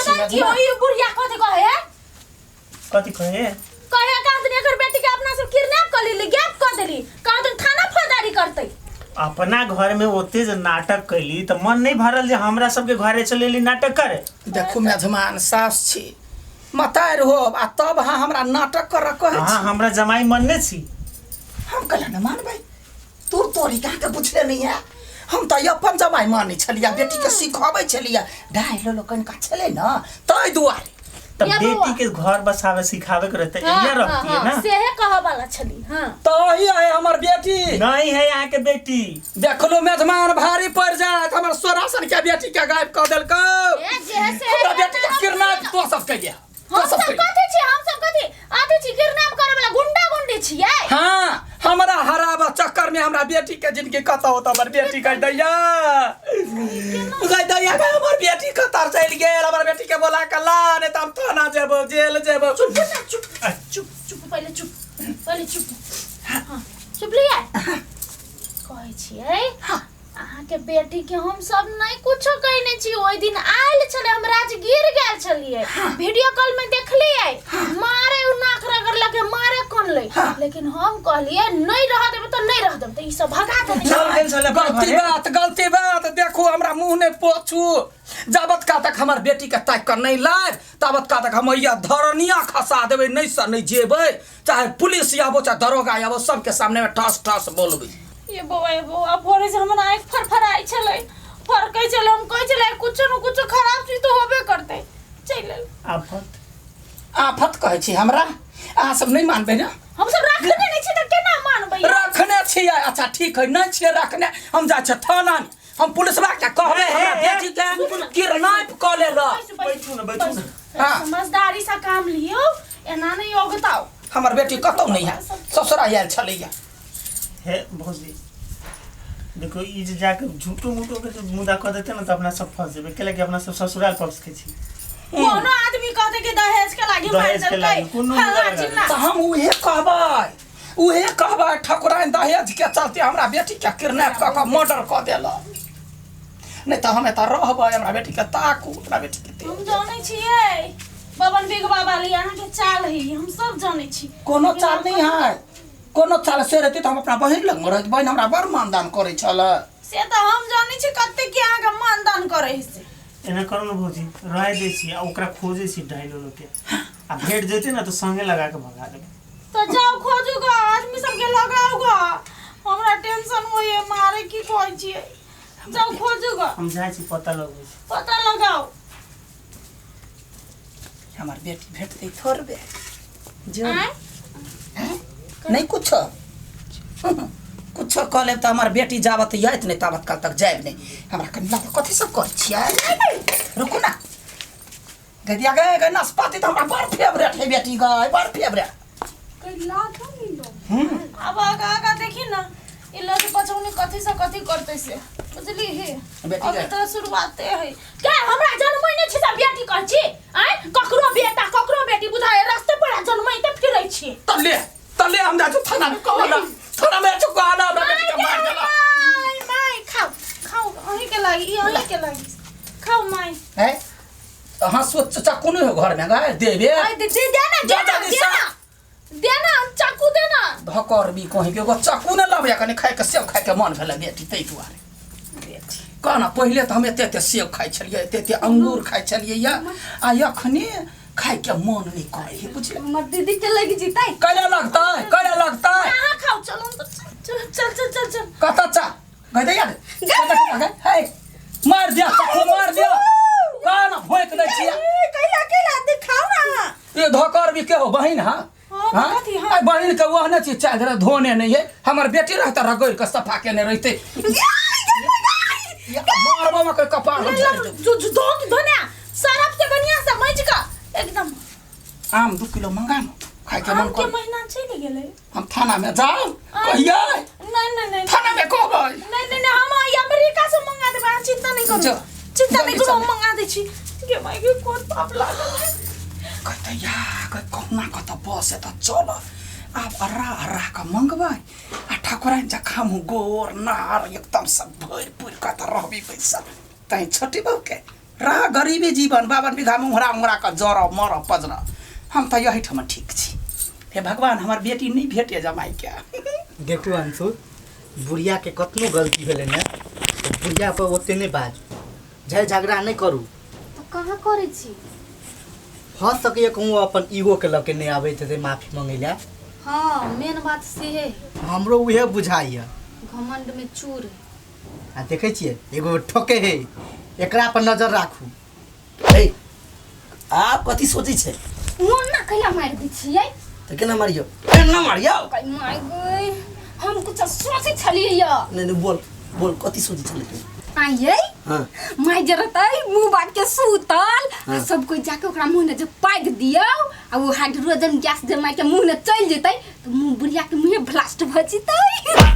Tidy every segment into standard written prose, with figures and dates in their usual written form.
छी जानै छियै ई बुढ़िया कथी कहे है? कथी कहे? कहे कहाँ दिन एकर बेटी के अपना सब किडनैप कर लेली, गैप कर देली, कहाँ दिन थाना फौजदारी करतै। अपना घर में ओते जे नाटक कैली तऽ मन नहीं भरल जे हमरा सबके घरे चलेली नाटक करे। देखू मेजमान, सास छी मतार हो आ तब अहाँ हमरा नाटक कर कहै अहाँ छी। हमरा जमाई मनने छी। हम कहला न मानबै, तू तोरी कहाँ के बुझले नहीं है। हम तऽ अपन जमाई मानै छलियै, बेटी के सिखबै छलियै, डाहि लो कनिका छलै न ताहि दुआरे। तब या बौआ। बेटी के घर बसावे सिखावे के रहते हाँ, इहे रहती है हाँ, ना। सेहे कहऽ वाला छली। हाँ तही है हमर बेटी। नहीं है यहाँ के बेटी। देखलो मेजमान, भारी पड़ जात, हमर सोरासन के बेटी के गायब कऽ देलकौ। ए जे से हमरा बेटी के किडनैप तो सब कइले, तो हम सब सब कइले। कथी छी? हम सब कथी अथी छी? किडनैप करे वाला गुंडा गुंडी छियै? हाँ, हमरा हराबा चक्कर में हमरा बेटी के जिंदगी कतौ होता। हमर बेटी कह दैया, कह दैया के हमर बेटी कतऽ चलि गेल, हमर बेटी के बोला के ला, नहीं तऽ हम थाना जेबो, जेल जेबो। चुप ना, चुप चुप चुप, पहिले चुप, पहिले चुप। हाँ, चुप लियै। कहै छियै अहाँके बेटी के हम सब नहीं कुछो कहने छी। ओहि दिन आयल छलै, हम राजगीर गेल छलियै, वीडियो कॉल में देखलियै, मारे उ नाक रगड़लक, मारे कोनलै, लेकिन हम कहलियै नहीं रह देबै तऽ नहीं रह देबै, तऽ ई सब भगा देने। चल गेल छलै अपना गलती घरे। बात, गलती बात। देखू, हमरा मुंह नहीं पोछू, जाबत का तक हमर बेटी के ताकि कऽ नहीं लायब ताबत का तक हम हैया धरनिया खसा देबै। नहीं से नहीं जेबै, चाहे पुलिस आबो चाहे दरोगा आबो, सबके सामने में ठस ठस बोलबै। ये बौआ, ये बौआ, भोरे से हमरा आँखि फरफराइ छलै, फरकै छलै। हम कहै छलै कुछो न कुछो खराब चीज तऽ होबे करतै। चलि एल। आफत आफत कहै छी हमरा? अहाँ सब नहीं मानबै ने? हम सब रखने नहि छी तऽ केना मानबै? रखने छियै। अच्छा ठीक है, नहीं छियै रखने, हम जाइ छियै थाना में, हम पुलिसवा के कहबै हमरा बेटी के किडनैप कऽ लेलक। बैठू ने, बैठू ने। हाँ। समझदारी से काम लियौ, एना नहि योगताओ। हमर बेटी कतौ नहीं है, ससुरा आयल छलैया। हे भौजी, देखो ई जे जाके झूठो मूठो के जे मुदा कऽ देते ने तऽ अपना सब फंस जेबै, कैला कि अपना सब ससुराल पक्ष के छी। कोनो आदमी कहतै कि दहेज के लागी मारि दहेज के देलकै, लागी, कोनो फल्लाँ मुदा लगा चिल्लाँ। तऽ हम उहे कहबै, उहे कहबै, ठकुराइन दहेज के चलते हमरा बेटी के किडनैप कऽ कऽ मर्डर कऽ देलक, नहीं तऽ हम एतऽ रहबै, हमरा बेटी के ताकू, हमरा बेटी के हम जानै छियै बबन बिगवा वाली अहाँके चाल है, हम सब जानै छी। कोनो चाल नहीं है, कोनो चाल से रहती तऽ हम अपना बहिन लग में रहती। बहिन हमरा बड़ मानदान करै छल। से तऽ हम जानै छी कते के अहाँके मानदान करै है से। एना करू ने भौजी, रह दै छी आ ओकरा खोजै छी डाइलो लोग के, आ भेट जेतै ने तऽ संगे लगा के भगा देबै। तऽ जाउ खोजू ग, आदमी सबके लगाउ ग, हमरा टेंशन होइए मारे, की कहै छियै, जाउ खोजू ग। हम जाइ छी, पता लगबै छी। पता लगाउ। हमर बेटी भेटतै थोड़बे जो आँय? नहीं कुछो कुछो कऽ लेब तऽ हमर बेटी जाबत आयत नहि ताबत काल तक जायब नहि। हमरा कनि लाबऽ, कथी सब करै छियै? रुकू ना गदिया गे। गे नाशपाती तऽ हमरा बड़ फेवरेट है बेटी गै, बड़ फेवरेट। आब आगा आगा देखी ना, ई लग पछौनी कथी से कथी करतै से बुझली ही। बेटी अभी गे। तऽ शुरुआते है के हमरा जन्मै नहि छी तऽ बेटी कहै छी? आँय, ककरो बेटा ककरो बेटी बुझाय रास्ते पर जन्मैते फिरै छी। तले तले, हम जाइ छी थाना में कहला, थाना में जाइ कहला हमरा बेटी के मार देला। माय माय, खाओ खाओ, अहीं के लागी ई, अहीं के लागी, खाओ my. है हंसुआ चाकू नहीं हो घर में गए देबे? अरे दे दे दे ना, दे जा ना, जल्दी दे से। ना, दे ना, चाकू दे ना। धकर भी कहीं के एगो चाकू ने लाबे, कनि खाय के सेब खाय के मन भेलै बेटी, ताहि दुआरे कह ना। पहिले तऽ हम एते एते सेब खाइ छलियै, एते एते अंगूर खाइ छलियै या आ अखनी खाय के मन नहि करै है, बुझलियै? हमर दीदी के लग जीतै। कैला लगतै, कैला लगतै? अहाँ खाओ, चलो तो चल चल चल चल चल। कतऽ चा गई दैया गई गई हे, मार दिया चाकू, मार दिया, कह ना भोंक दै छियै। कैला कैला, दिखाओ ना अहाँ। ये धकर भी के हो बहिन? हाँ। हाँ, हाँ? कथी, हाँ। आइ बहिन के ओहने चीज चाहे धोने नहीं है, हमर बेटी रहता रगड़ के सफा केने रहते। मारबो में कोई कपार हम झाड़ि देबो। जो जो धो धोने सरफ से बढ़िया से मज का एकदम। आम 2 किलो मंगा न, खाय के मन आम के कर। महीना चलि गेलै। हम थाना में जाओ कहियै। नहीं नहीं नहीं। थाना में कहबै। नहीं नहीं नहीं, हम ई अमेरिका से मंगा देबै, अहाँ चिंता नहीं करू। जो, चिंता नहीं जल्दी करू, हम चल। मंगा दै छी। गे माय गे, कोन पाप लागल है। कहते या कहुना कतऽ बस एतऽ चल, आब अर्रा अर्रा कऽ मंगबै आ ठाकुराइन जकाँ हमहूँ गोर नार एकदम सब भरि पुरि कऽ तऽ रहबी बैसल तैँ छोटी बहूके। रह गरीबी जीवन 52 बीघा में उहरा उहरा कऽ जरऽ मरऽ पजरऽ हम तऽ एहिठाम ठीक छी हे भगवान हमर बेटी नहि भेटे जमाइके देखू अंशु बुढ़ियाके कतनो गलती भेलै ने तऽ बुढ़िया पर ओते नहि बाजू झै झगड़ा नहि करू तऽ कहाँ करै छी भऽ सकैए कहूँ अपन ईगोके लऽ के नहि आबैत हेतै माफी मङ्गै लए हाँ मेन बात से है हमरो उहे बुझाइए घमंड में चूर है आ देखै छियै एगो ठोके है एकरा पर नजर राखू ए आप कथी सोचै छै मोन ना कैला मारि दै छियै तऽ केना मारियौ केना मारियौ कै माय गै हम कुछ सोचै छलियै य नहि नहि बोल बोल कथी सोचै छलै तू आइयै हाँ माय जे रहतै मुँह बाँध के सुतल आ हाँ। सब कोइ जाके ओकरा मुँह ने जे पागि दियौ आ ओ हाइड्रोजन गैस जे मायके मुँह ने चलि जेतै तऽ मुँह बुढ़िया के मुँहे ब्लास्ट भऽ जेतै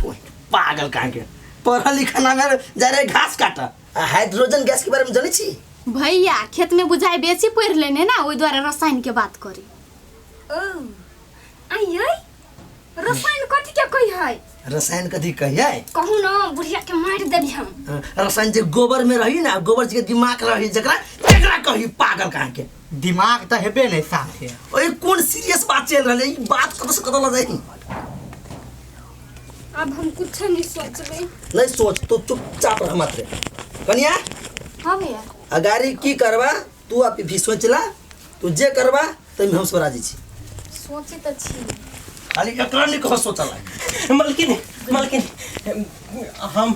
ओए, पागल कहाँ के पढ़ल लिखल नाम जा रहे घास काट आ हाइड्रोजन गैस के बारे में जानै छी भैया खेत में बुझाइ बेसी पढ़ि लेने ना ओहि दुआरे रसायन के बात करी ओ आइयै रसायन कथी के कहै है रसायन कथी कहियै कहू ना बुढ़िया के मारि देबी हम रसायन जे गोबर में रही ना गोबर के दिमाग रही जकरा तकरा कही पागल कहाँ के दिमाग तऽ हेबे नहि साफे ओए कोन सीरियस बात चल रहल है ई बात कतऽ से कतऽ लऽ जाही अब हम कुछ नहीं सोचबे नहीं सोच तू चुपचाप रह मात्र कनिया हाँ भैया अगारी की करबा तू आप भी सोचला तू जे करबा तमे हम सब राजी छी सोचे तऽ छी खाली एकरा नहीं कह सोचला मलकिनी मलकिनी हम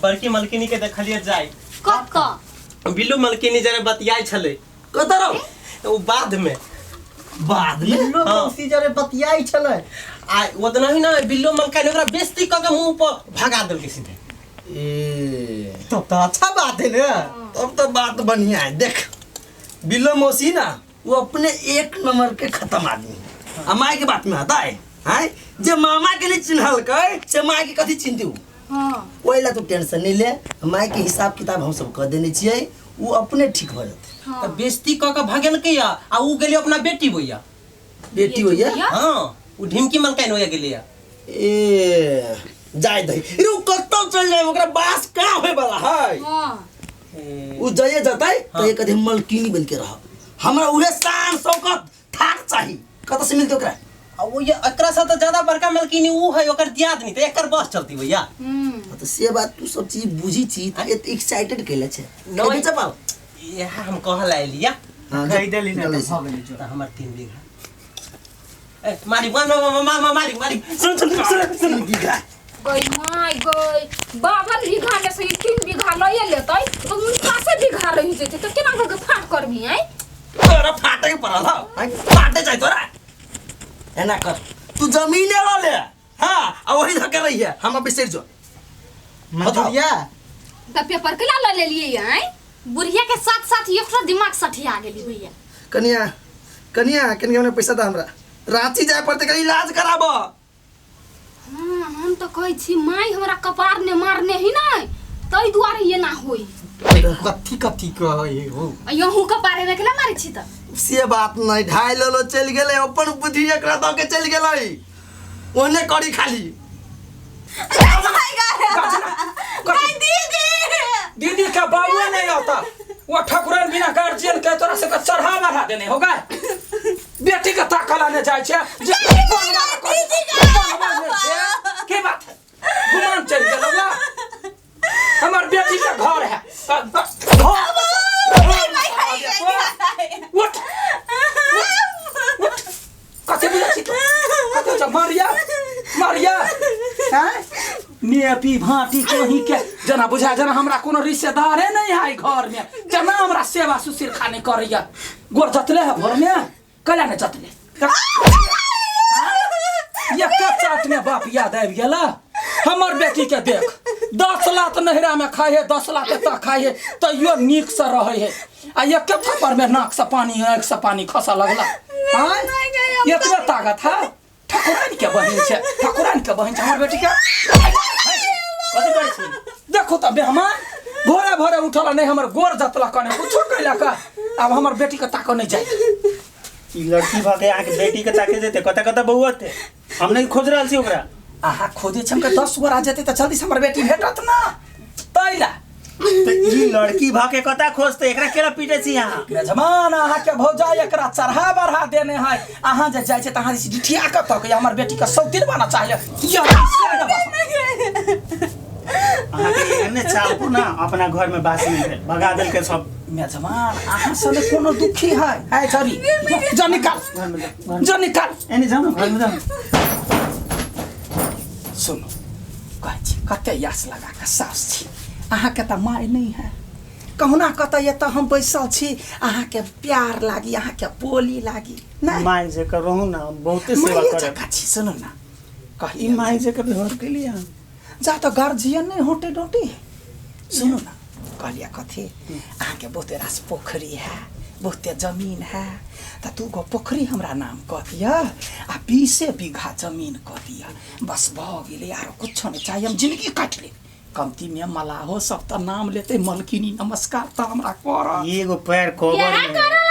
बड़की मलकिनी के देखलिए जाय कतऽ बिल्लू मलकिनी जरे बतियाइ छलै कतऽ रहो ओ बाद में बाद में बिल्लो हाँ। मौसी जरे बतियाइ छलै आ ओतना ही ना बिल्लो मलकाइन ओकरा बेइज्जती कऽ के मुंह पर भगा देलकै सीधे ए तब तऽ अच्छा बात है ने तब तो बात बढ़िया है देख बिल्लो मौसी ना वो अपने एक नंबर के खत्म आदमी है। आ माय के बात में आता है हैं जे मामा के नहीं चिन्हलकै से माय के कथी चिन्हती उ हाँ ओहि ला तू टेंशन नहीं ले माय के हिसाब किताब हम सब कह देने छियै उ अपने ठीक भऽ जेतै तऽ बेइज्जती कऽ के भगेलकै या आ उ गेलै अपना बेटी भैया बेटी होइया हाँ उ ढिमकी मलकाइन होइया गेलै ए जाय दही रे उ कतौ चल जाय ओकरा बास कहाँ होय वाला है हाँ उ जाइए जतै तऽ एक आदमी मलकिनी बन के रहब हमरा उहे शान शौकत थाक चाही कतऽ से मिलतै ओकरा आ ओ ये एकरा से तऽ ज्यादा बड़का मलकिनी उ है ओकर दियादनी तऽ एकर बस चलती भैया हाँ, तऽ से बात तू सब चीज बुझी छी तऽ एते एक्साइटेड कैले छै नहीं। खेबी चपाल इएह हम कहऽ लए एलिया हाँ, कहि देली ने चलै तऽ छै। भऽ गेलै जो तऽ हमर 3 बीघा ए मारी मार मार मार मार मारी मारी सुन सुन सुन सुन 3 बीघा गई माय गई 52 बीघा में से ई 3 बीघा लए लेतै तऽ 49 बीघा रहि जेतै तऽ केना कऽ के फाट करबी आँय तोरा फाटे के पड़ल हौ आँय, फाटे जाइ तोरा एना कर तू जमीने लऽ ले हाँ आ वही धके रही है हम बिसरि जो मजूरिया तऽ पेपर केना लऽ लेलियै आँय बुढ़िया के साथ साथ एकरो दिमाग सठिया गेली भैया कनिया कनिया कनिया हमरा पैसा दे हमरा रांची जाय पड़तै कनि इलाज कराबऽ हाँ हम तऽ कहै छी माय हमरा कपार ने मारने ही नै ताहि दुआरे एना होई कथी कथी कहै हो आ यहूँ कपारे में केना मारै छी तऽ से बात नहीं ढाई लेलो चलि गेलै अपन बुद्धि एकरा दऽ के चलि गेलै ओहने करी खाली दीदी का बाबू नहीं आता वो ठकुरन बिना गार्जियन के तोरा सबके चढ़ा बढ़ा देने होगा बेटी के ताकला ने जाय छै जे बनवा ने छै के बात है गुमान चलि गेल बा हमर बेटी के घर है घर उठ उठ कथी बुझै छी तू कथी छै मारिया मारिया हैं नेपी भाटी कहीं के जना बुझा जना हमरा कोनो रिश्तेदारे नहीं है घर में जना हमरा सेवा सुशील खाने करैया गोर जतले है भोर में कैला ने जतले ये के चाट में बाप याद आबि गेला हमर बेटी के देख 10 लाख नहिरा में खाइ है 10 लाख एतऽ खाइ है तैयो नीक से रहै है आ एक थप्पड़ में नाक से पानी आँखि से पानी खसऽ लगला आँय एतबे ताकत है ठकुराइन के बहिन छै ठकुराइन के बहिन छै हमर बेटी के कथी करै छी देखो तऽ बेहमान भोरे भोरे उठल नहीं हमर गोर जतला कने कुछो कैलक आब हमर बेटी के ताकऽ नहीं जाय ई लड़की भऽ के अहाँके बेटी के ताके जेतै कतऽ कतऽ बौअतै हम नहि खोज रहल छी ओकरा अहाँ खोजे छी हमके 10 गोरा जेतै तऽ जल्दी से हमर बेटी भेटत ना तै ला तऽ ई लड़की भऽ के कता खोजतै एकरा केना पीटे छी अहाँ मेजमान अहाँके भौजाइ एकरा चढ़ा बढ़ा देने है अहाँ जे जाइ छै तऽ अहाँ जे डिठिया कऽ तक हमर बेटीके सौतीन बना चाहिए या से ने बस। अहाँके एहने चाहू ना अपना घर में बास नहीं भेल भगा देलकै सब मेजमान अहाँ सब कोनो दुखी है है छरी जा निकाल घर में जाओ जा निकाल एने जाओ ना घर में जाओ सुनू कहै छी कते यास लगा कऽ सास छी अहाँके तऽ माय नहि है कहुना कतऽ एतऽ हम बैसल छी अहाँके प्यार लागी अहाँके बोली लागी नहि माय जे कर रहू ना हम बहुते सेवा माये करे जकाँ छी सुनू ना ई कहली माय जे के व्यवहार केलिए अहाँ जा तऽ गार्जियन नहि होटे डोटे सुनू ना कहलियै कथी अहाँके बहुते रास पोखरि है बहुते जमीन है तऽ दू गो पोखरि हमरा नाम कऽ दिअ आ 20 बीघा जमीन कऽ दिअ बस भऽ गेलै आरो कुछो नहि चाही हम जिंदगी काटि लेब कमतीमे मलाहो सब तऽ नाम लेतै मलकिनी नमस्कार तऽ हमरा करत एगो पैर कोबर इएह में करऽ